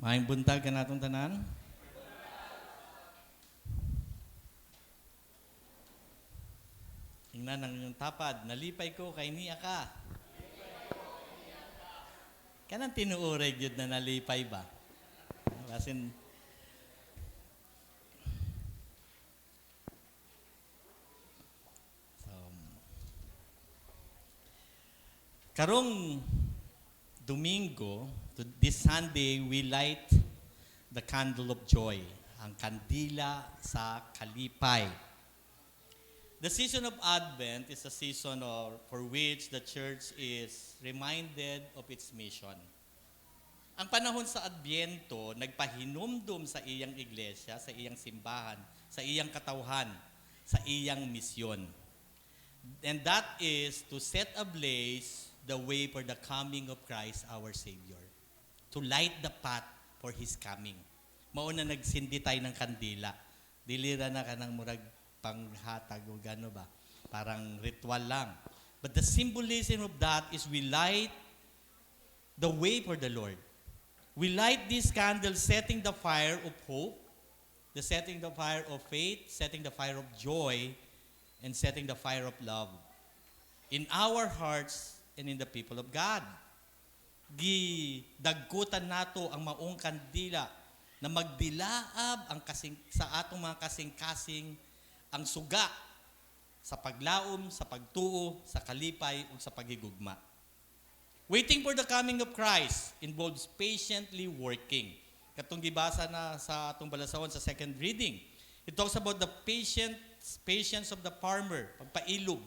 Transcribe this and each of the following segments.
Maayong buntag kanatong tanan. Tingnan ang inyong tapad, nalipay ko kay niya ka. Kanang tinuoray gyud na nalipay ba? Basin so, karong Domingo, to this Sunday, we light the candle of joy, ang kandila sa kalipay. The season of Advent is a season for which the church is reminded of its mission. Ang panahon sa Adbyento, nagpahinumdum sa iyang iglesia, sa iyang simbahan, sa iyang katawhan, sa iyang misyon. And that is to set ablaze the way for the coming of Christ our Savior. To light the path for His coming. Mao na nagsindi tayo ng kandila. Dili ra na kanang murag panghatag o gano ba? Parang ritual lang. But the symbolism of that is we light the way for the Lord. We light this candle, setting the fire of hope, the setting the fire of faith, setting the fire of joy, and setting the fire of love in our hearts and in the people of God. Gidagkutan nato ang maong kandila na magdilaab ang kasing, sa atong mga kasing-kasing ang suga sa paglaom, sa pagtuo, sa kalipay ug sa paghigugma. Waiting for the coming of Christ involves patiently working. Katong gibasa na sa atong balasahon sa second reading. It talks about the patience of the farmer, pagpailob.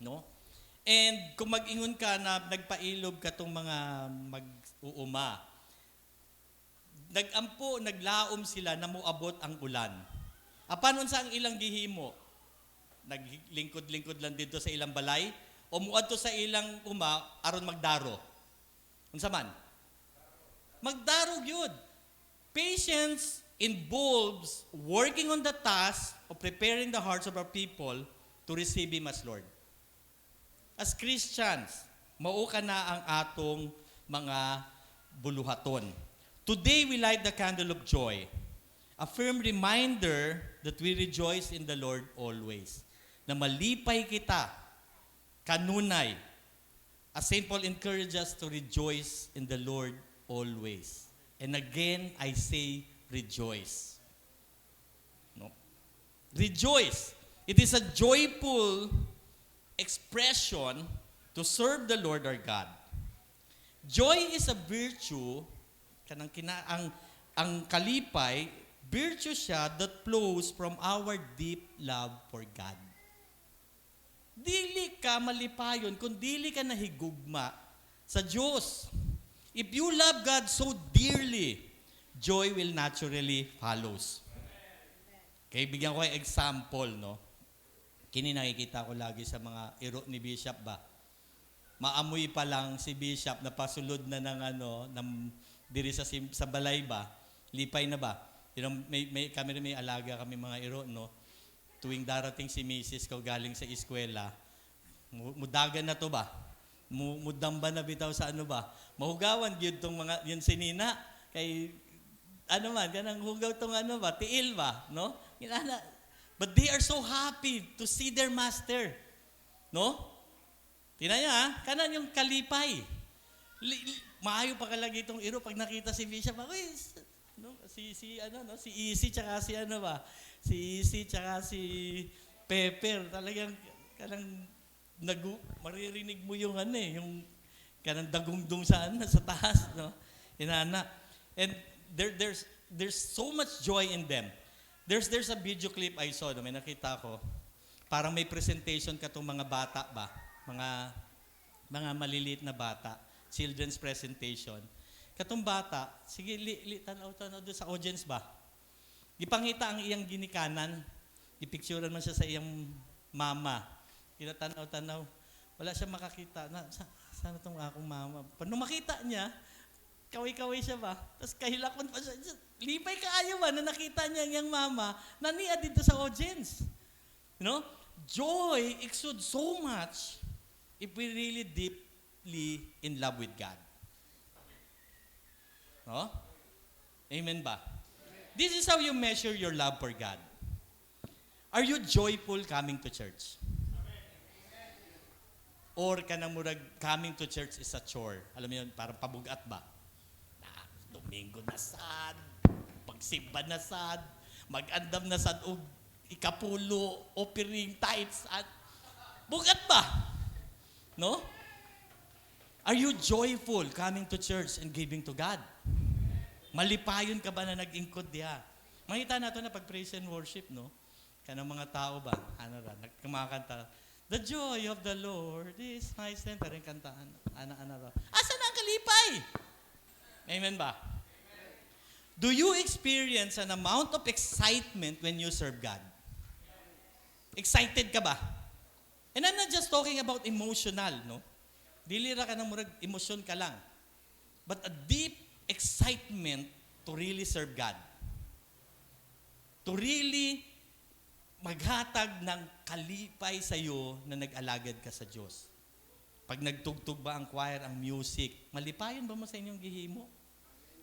No? And kung mag-ingon ka na nagpailob katong mga mag-uuma, nagampo, naglaom sila na muabot ang ulan. Apan unsa ang ilang gihimo? Naglingkod-lingkod lang dito sa ilang balay o muadto sa ilang uma aron magdaro. Unsa man? Magdaro gyud. Patience involves working on the task of preparing the hearts of our people to receive Him as Lord. As Christians, mao ka na ang atong mga buluhaton. Today we light the candle of joy, a firm reminder that we rejoice in the Lord always. Na malipay kita kanunay. As St. Paul encourages us to rejoice in the Lord always. And again, I say rejoice. No? Rejoice. It is a joyful expression to serve the Lord our God. Joy is a virtue, kanang kina, ang kalipay, virtue siya that flows from our deep love for God. Dili ka malipayon kung dili ka nahigugma sa Diyos. If you love God so dearly, joy will naturally follows. Okay, bigyan ko kayo example, no? Kini nakikita ko lagi sa mga iro ni Bishop ba? Maamoy pa lang si Bishop na pasulod na ng ano, ng diri sa balay ba? Lipay na ba? May kami rin, may alaga kami mga iro, no? Tuwing darating si Mrs. ko galing sa eskwela, mudagan na to ba? Mudamba na bitaw sa ano ba? Mahugawan gyud tong mga yun si Nina kay ano man kanang hugaw tong ano ba, tiil ba, no? Inana. But they are so happy to see their master. No? Tingnan niyo ha, kanan yung kalipay. Maayo pa kalagi itong iro pag nakita si Bishop, uy, no, si si ano no, si Easy tsaka si ano ba? Si Easy tsaka si Pepper, talagang kanang maririnig mo yung ano eh, yung kanang dagungdong sa ano, sa taas, no? Inana. And there's so much joy in them. There's a video clip I saw, no, may nakita ko. Parang may presentation katong mga bata ba? Mga maliliit na bata, children's presentation. Katong bata, sige li, li tanaw tanaw doon sa audience ba? Gipangita ang iyang ginikanan. Gipicturean man siya sa iyang mama. Kinatanaw-tanaw. Wala siya makakita. Na, sana tong akong mama? Pag nung makita niya, kaway-kaway siya ba? Tapos kahilakon pa siya. Lipay kaayo ba na nakita niya ang iyang mama na niya dito sa audience. You know? Joy exudes so much if we really deeply in love with God. No? Amen ba? This is how you measure your love for God. Are you joyful coming to church? Or kanang murag coming to church is a chore? Alam mo yun, parang pabugat ba? Na, Domingo na sad, pagsimba na sad, mag-andam na sad og ikapulo, offering, tithes, at bugat ba? No? Are you joyful coming to church and giving to God? Malipayon ka ba na nag-ingkod diha? Makita nato na pag praise and worship, no? Kanang mga tao ba? Ano ra, nagkumakanta. "The joy of the Lord is my strength." Parang kantaan. Ana, ana ra. Asa na ang kalipay? Amen ba? Do you experience an amount of excitement when you serve God? Excited ka ba? And I'm not just talking about emotional, no? Dili ra ka nang murag emosyon ka lang. But a deep excitement to really serve God. To really maghatag ng kalipay sa iyo na nag-alagad ka sa Diyos. Pag nagtugtog ba ang choir, ang music, malipayon ba mo sa inyong gihimo?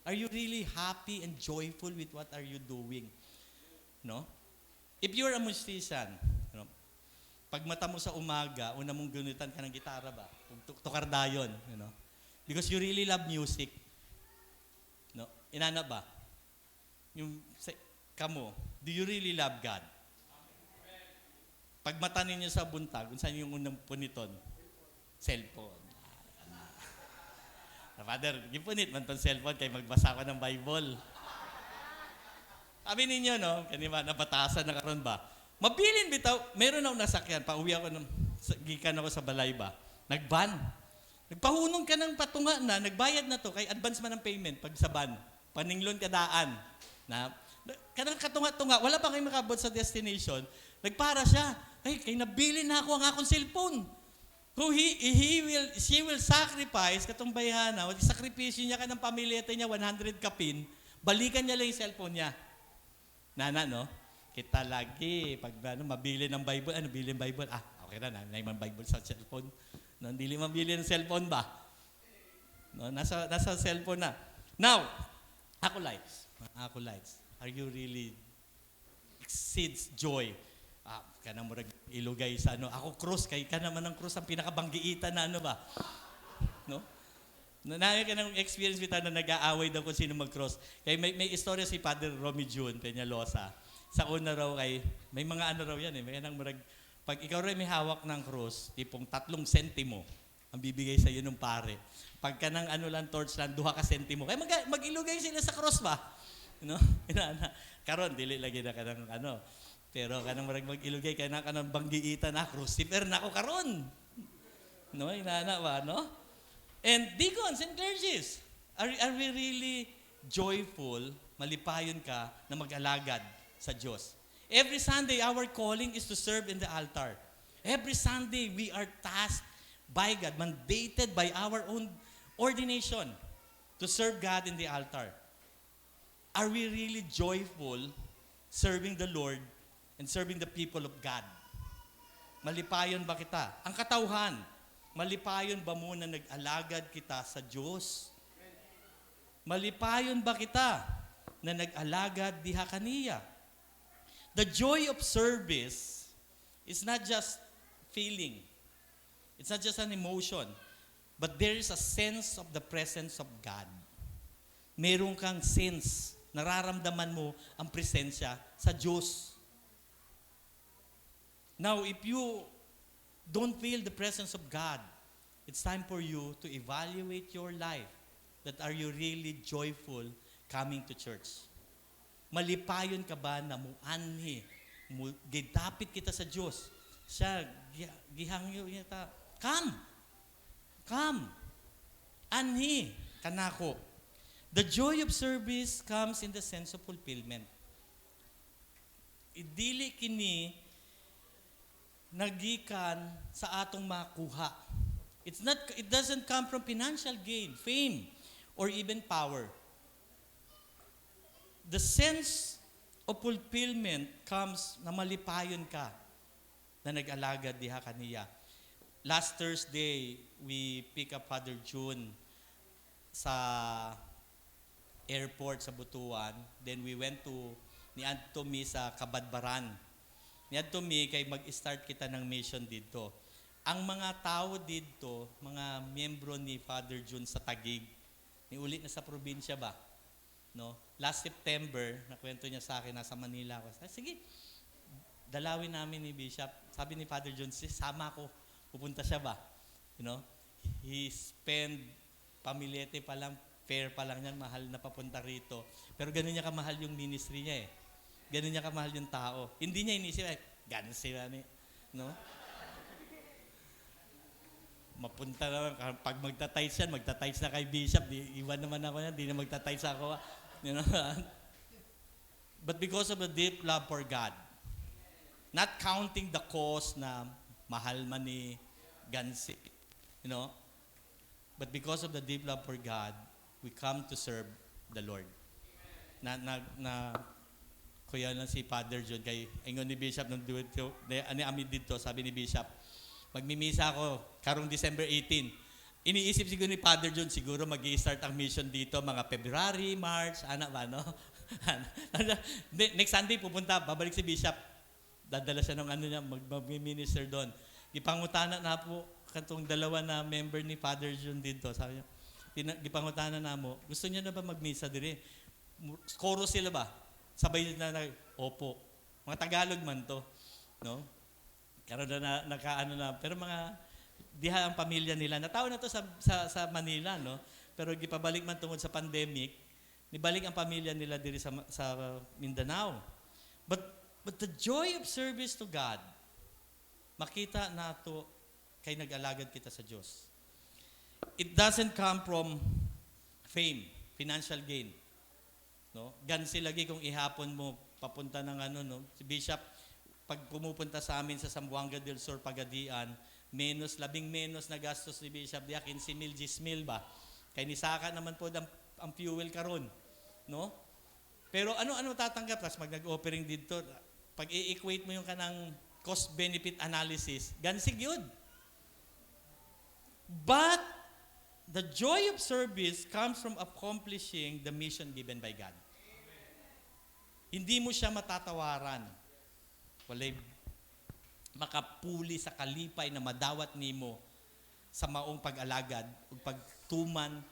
Are you really happy and joyful with what are you doing? No? If you're a musician, no, pag mata mo sa umaga, una mong gunitan ka ng gitara ba? Tukar dayon? Because you really love music. No? Inana ba? Yung sa, kamo, do you really love God? Pag mata ninyo sa buntag, unsa yung unang puniton? Cellphone. Ah, Father, gipunit man tong cellphone kay magbasa ko ng Bible. Sabi ninyo, no? Kani ba, nabatasan na karon ba? Mabilin bitaw, meron ako nasakyan, pauwi ako ng, gikan ako sa balay ba? Nagban. Nagpahunong ka ng patunga na, nagbayad na to, kay advance man ang payment pag sa van. Paninglon ka daan. Na, kanang katunga-tunga, wala pa kayo makabot sa destination, nagpara siya. Ay, kay nabili na ako ang akong cellphone. Kung he will, she will sacrifice, katong bayhana, sakripisyo niya kanang pamilyete niya, 100 kapin, balikan niya lang yung cellphone niya. Nana, no? Kita lagi, pag ano, mabili ng Bible, ano, bili ng Bible? Ah, okay na, na, man Bible sa cellphone. No, hindi mabili ng cellphone ba? No, nasa cellphone na. Now, acolytes. Mga acolytes, are you really exceeds joy? Ah, kanang murag ilugay sa ano, ako cross kay ka naman ang cross ang pinakabanggiitan na ano ba? No? Na ka ng experience bitaw na nag-aaway daw kung sino mag-cross. Kay may istorya si Father Romy June Peñalosa. Sa una raw kay may mga ano raw yan eh, may nang murag pag ikaw rin may hawak ng cross, tipong 3 sentimo ang bibigay sa iyo ng pare. Pagka ng ano lang, torch lang, 2 ka sentimo. Kaya mag-ilugay sila sa cross ba? No? Inana. Karon dili lagi na kanang ano. Pero kanang murag mag-ilugay kay na kanang banggiitan na crucifer na ako karon. No, inana ba, no? And deacons and clergies, are we really joyful, malipayon ka na mag-alagad sa Diyos? Every Sunday, our calling is to serve in the altar. Every Sunday, we are tasked by God, mandated by our own ordination to serve God in the altar. Are we really joyful serving the Lord and serving the people of God? Malipayon ba kita? Ang katawhan, malipayon ba mo na nag-alagad kita sa Diyos? Malipayon ba kita na nag-alagad diha kaniya? The joy of service is not just feeling. It's not just an emotion. But there is a sense of the presence of God. Meron kang sense, nararamdaman mo ang presensya sa Diyos. Now, if you don't feel the presence of God, it's time for you to evaluate your life, that are you really joyful coming to church? Malipayon ka ba na muanhi, mu, gidapit kita sa Diyos? Siya, gihangyo niya ta, come! Come! Anhi, kanako. The joy of service comes in the sense of fulfillment. Idili kini nagikan sa atong makuha. It doesn't come from financial gain, fame, or even power. The sense of fulfillment comes na malipayon ka na nag-alagad diha kaniya. Last Thursday, we pick up Father June sa airport sa Butuan. Then we went to niadto mi sa Cabadbaran. Niadto mi kay mag-start kita ng mission dito. Ang mga tao dito, mga miyembro ni Father June sa Taguig, niuli na sa probinsya ba? No? Last September, nakwento niya sa akin, nasa Manila ako. Sabi, "Sige, dalawin namin ni Bishop." Sabi ni Father John, "Sama ko." Pupunta siya ba? He spend pamilyete pa lang, fare pa lang yan, mahal na papunta rito. Pero ganun niya kamahal yung ministry niya eh. Ganun niya kamahal yung tao. Hindi niya inisip, ay, ganun sila ni, no? Mapunta naman, pag magta-tithes yan, magta-tithes na kay Bishop, di, iwan naman ako yan, di na magta-tithes ako. But because of the deep love for God, not counting the cost na mahal man ni gansi, but because of the deep love for God, we come to serve the Lord. Na kuya lang si Father John kay ingon ni Bishop nung dito, ani ami dito, sabi ni Bishop, "Magmimisa ako karong December 18." Iniisip siguro ni Father John, siguro mag start ang mission dito mga February, March, ana ba, no? Next Sunday, pupunta, babalik si Bishop. Dadala siya ng ano niya, mag-minister doon. Gipangutana na po katong dalawa na member ni Father John dito. Sabi niya, gipangutana na mo, "Gusto niya na ba magmisa dire?" Koro sila ba? Sabay na, "Opo." Mga Tagalog man to. No? Karon na nakaano na, pero mga diha ang pamilya nila. Natawo na to sa Manila, no? Pero gipabalik man tungod sa pandemic, nibalik ang pamilya nila diri sa Mindanao. But the joy of service to God, makita nato kay nag-alagad kita sa Diyos. It doesn't come from fame, financial gain. No? Gansi lagi kung ihapon mo papunta ng ano, no? Si Bishop, pag pumupunta sa amin sa Zamboanga del Sur, Pagadian, menos, labing menos na gastos ni Bishop, diya 15 mil, 10 mil ba? Kay nisaka naman po ang fuel karon, no? Pero ano-ano tatanggap? Tapos mag nag-offering dito, pag i-equate mo yung kanang cost-benefit analysis, gansig yun. But the joy of service comes from accomplishing the mission given by God. Hindi mo siya matatawaran. Walay makapuli sa kalipay na madawat nimo sa maong pag-alagad ug pagtuman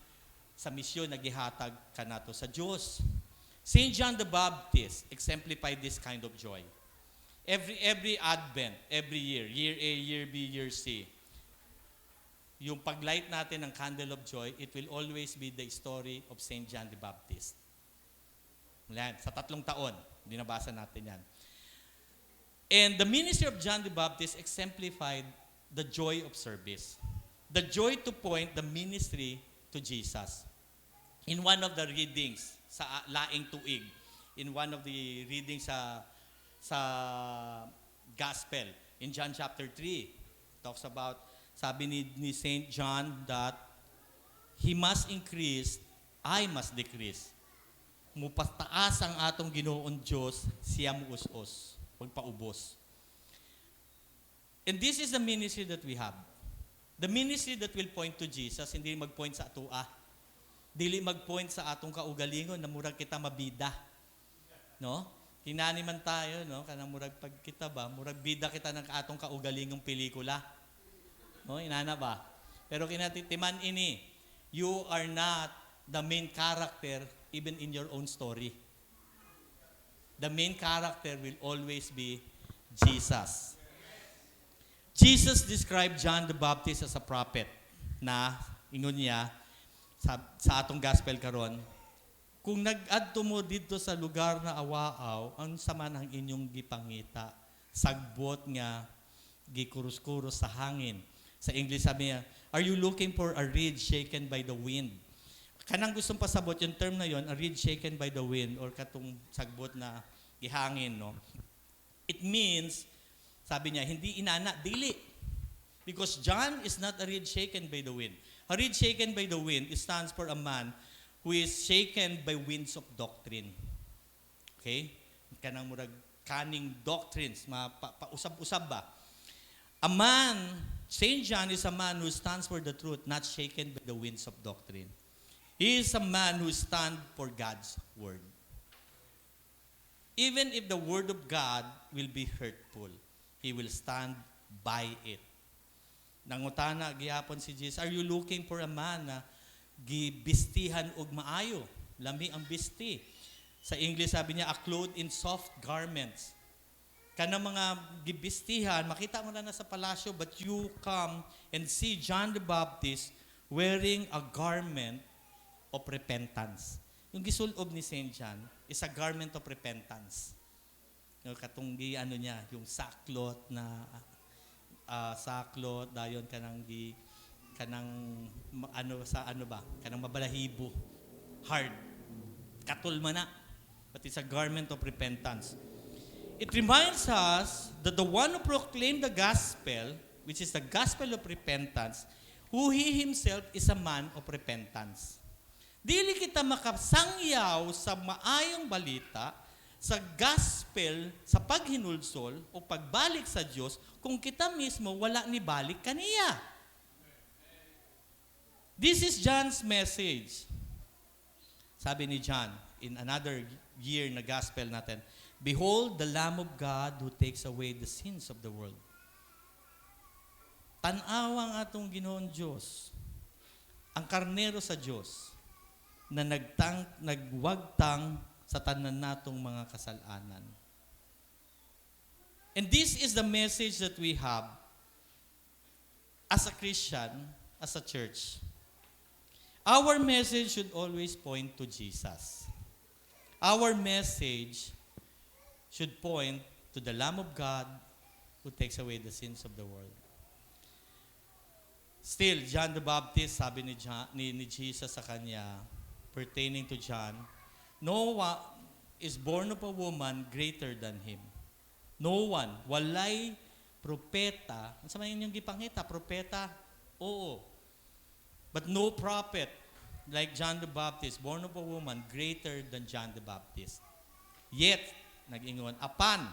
sa misyon na gihatag kanato sa Dios. Saint John the Baptist exemplified this kind of joy. Every Advent, every year, year A, year B, year C, yung paglight natin ng candle of joy, it will always be the story of Saint John the Baptist. Yan, sa 3 taon, binabasa natin yan. And the ministry of John the Baptist exemplified the joy of service. The joy to point the ministry to Jesus. In one of the readings sa laing tuig, in one of the readings sa gospel, in John chapter 3, talks about, sabi ni Saint John that he must increase, I must decrease. Mupataas ang atong Ginoon Diyos, siya muus-os, magpaubos. And this is the ministry that we have. The ministry that will point to Jesus, hindi mag-point sa atua. Dili mag-point sa atong kaugalingon na murag kita mabida. No? Kinani man tayo, no? Kanang murag pag kita ba, murag bida kita ng atong kaugalingong pelikula. No? Inana ba? Pero kinatitiman ini, you are not the main character even in your own story. The main character will always be Jesus. Jesus described John the Baptist as a prophet na ingon niya sa atong gospel karon, "Kung nag-adto mo dito sa lugar na awaaw, ang sama ng inyong gipangita? Sagbot nga gikurus-kurus sa hangin?" Sa English, sabi niya, "Are you looking for a reed shaken by the wind?" Kanang gustong pasabot, yung term na yon, a reed shaken by the wind or katong sagbot na gihangin, no? It means, sabi niya, hindi inana, dili. Because John is not a reed shaken by the wind. A reed shaken by the wind, it stands for a man who is shaken by winds of doctrine. Okay? Kanang murag cunning doctrines, pausab-usab ba? A man, Saint John is a man who stands for the truth, not shaken by the winds of doctrine. He is a man who stand for God's word. Even if the word of God will be hurtful, he will stand by it. Nangutana gihapon si Jesus, "Are you looking for a man na gibistihan og maayo? Lami ang bisti." Sa English, sabi niya, "A clothed in soft garments." Kanang mga gibistihan, makita mo na sa palasyo, but you come and see John the Baptist wearing a garment of repentance. Yung gisulob ni St. John is a garment of repentance. Yung katong gi ano niya, yung sackcloth na sackcloth dayon kanang gi kanang ano sa ano ba, kanang mabalahibo, hard. Katul man na. But it's a garment of repentance. It reminds us that the one who proclaimed the gospel, which is the gospel of repentance, who he himself is a man of repentance. Dili kita makasangyaw sa maayong balita, sa gospel, sa paghinulsol o pagbalik sa Diyos kung kita mismo wala ni balik kaniya. This is John's message. Sabi ni John, in another year na gospel natin, "Behold the Lamb of God who takes away the sins of the world." Tan-awa ang atong Ginoong Diyos, ang karnero sa Diyos, na nagwagtang sa tanan natong mga kasalanan. And this is the message that we have as a Christian, as a church. Our message should always point to Jesus. Our message should point to the Lamb of God who takes away the sins of the world. Still, John the Baptist, sabi ni Jesus sa kanya, pertaining to John, "No one is born of a woman greater than him." No one, walay propeta. Ano sa man inyong gipangita? Propeta? Oo. But no prophet like John the Baptist, born of a woman, greater than John the Baptist. Yet, nag-ingon, apan,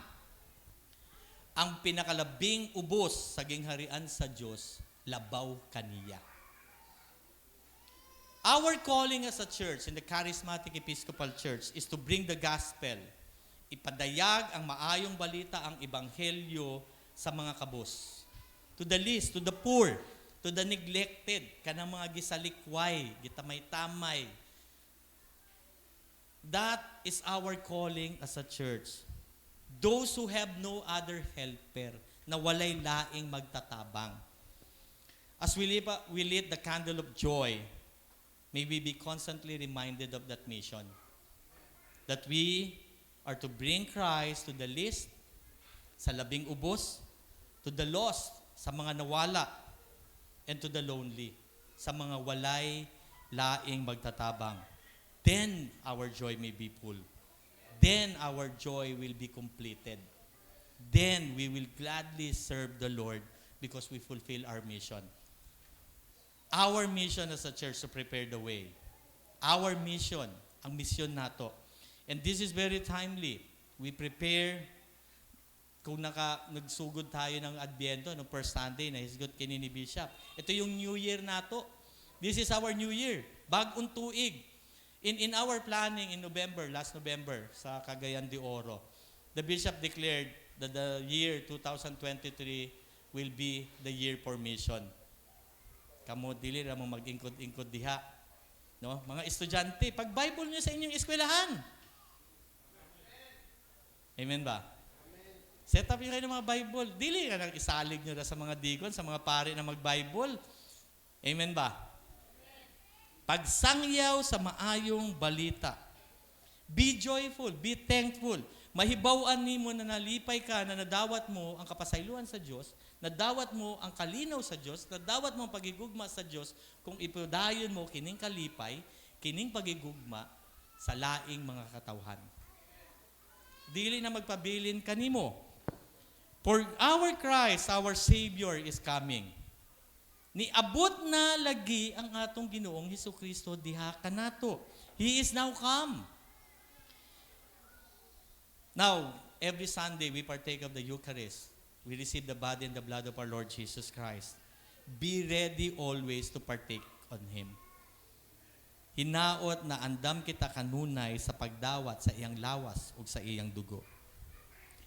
ang pinakalabing ubos sa gingharian sa Dios, labaw kaniya. Our calling as a church in the Charismatic Episcopal Church is to bring the gospel. Ipadayag ang maayong balita, ang ebanghelyo sa mga kabos. To the least, to the poor, to the neglected, kanang mga gisalikway, gitamay-tamay. That is our calling as a church. Those who have no other helper, na walay laing magtatabang. As we lit the candle of joy, may we be constantly reminded of that mission. That we are to bring Christ to the least, sa labing ubos, to the lost, sa mga nawala, and to the lonely, sa mga walay laing magtatabang. Then our joy may be full. Then our joy will be completed. Then we will gladly serve the Lord because we fulfill our mission. Our mission as a church to prepare the way. Our mission, ang mission nato. And this is very timely. We prepare kung nagsugod tayo ng Adbyento no first Sunday na hisgot kini ni Bishop. Ito yung New Year nato. This is our New Year. Bag-ong tuig. In our planning in November, last November, sa Cagayan de Oro, the bishop declared that the year 2023 will be the year for mission. Kamo dili ra mo mag-ingkod-ingkod diha. No? Mga estudyante, pag Bible niyo sa inyong eskwelahan. Amen ba? Set up niyo kayo ng mga Bible. Dili ka nang isalig niyo na sa mga deacon, sa mga pare na mag-Bible. Amen ba? Pagsangyaw sa maayong balita. Be joyful, be thankful. Mahibaw-an nimo na nalipay ka na nadawat mo ang kapasayloan sa Dios, nadawat mo ang kalinaw sa Dios, nadawat mo ang pagigugma sa Dios kung ipadayon mo kining kalipay, kining pagigugma sa laing mga katawhan. Dili na magpabilin kanimo. For our Christ, our Savior, is coming. Niabot na lagi ang atong Ginoong Hesus Kristo diha kanato. He is now come. Now, every Sunday we partake of the Eucharist. We receive the body and the blood of our Lord Jesus Christ. Be ready always to partake on Him. Hinaot na andam kita kanunay sa pagdawat sa iyang lawas ug sa iyang dugo.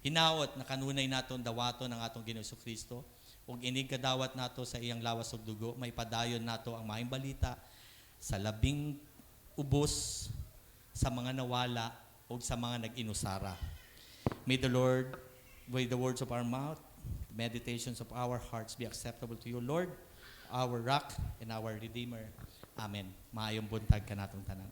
Hinaot na kanunay naton dawaton ang atong Ginoong Kristo ug inig kadawat nato sa iyang lawas ug dugo, maipadayon nato ang maayong balita sa labing ubos, sa mga nawala ug sa mga nag-inusara. May the Lord, may the words of our mouth, the meditations of our hearts be acceptable to you, Lord, our rock and our redeemer. Amen. Maayong buntag kanatong tanan.